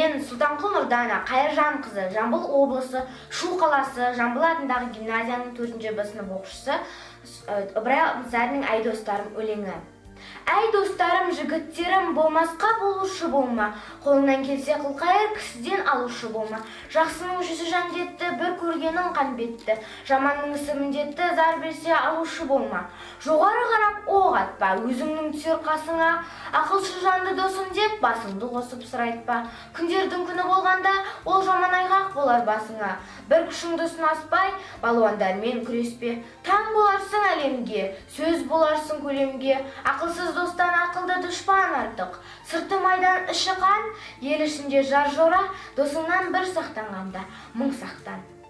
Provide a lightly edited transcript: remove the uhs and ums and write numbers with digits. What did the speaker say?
Мен Сұлтанқұл Нұрдана Қайыржан қызы, Жамбыл облысы, Шу қаласы, Жамбыл атындағы гимназияның 4-ші Б сынып оқушысы, Ыбырай Алтынсариннің «Әй достарым» өлеңі. Әй достарым, жігіттерім, болмасқа болушы болма. Қолыңнан келсе қылқайыр, кісіден алушы болма. Жақсының жүзі жандетті, бір көргенің қанбетті. Жаманның ісі міндетті, зар берсе алушы болма. Жоғары қарап оқ атпа, өзіңнің түсер қасыңа. Ақылшы жанды досым деп, басыңды қосып сыр айтпа. Күндердің күні болғанда, ол жаман айғақ болар басыңа. Бір күшіңді сынаспай, балуандармен күреспе. Таң боларсың әлемге, сөз боларсың көлемге. Ақылсыз достан ақылды дұшпан артық. Сырты майдан, іші қан, ел ішінде жар жора, досыңнан бір сақтанғанда, мың сақтан.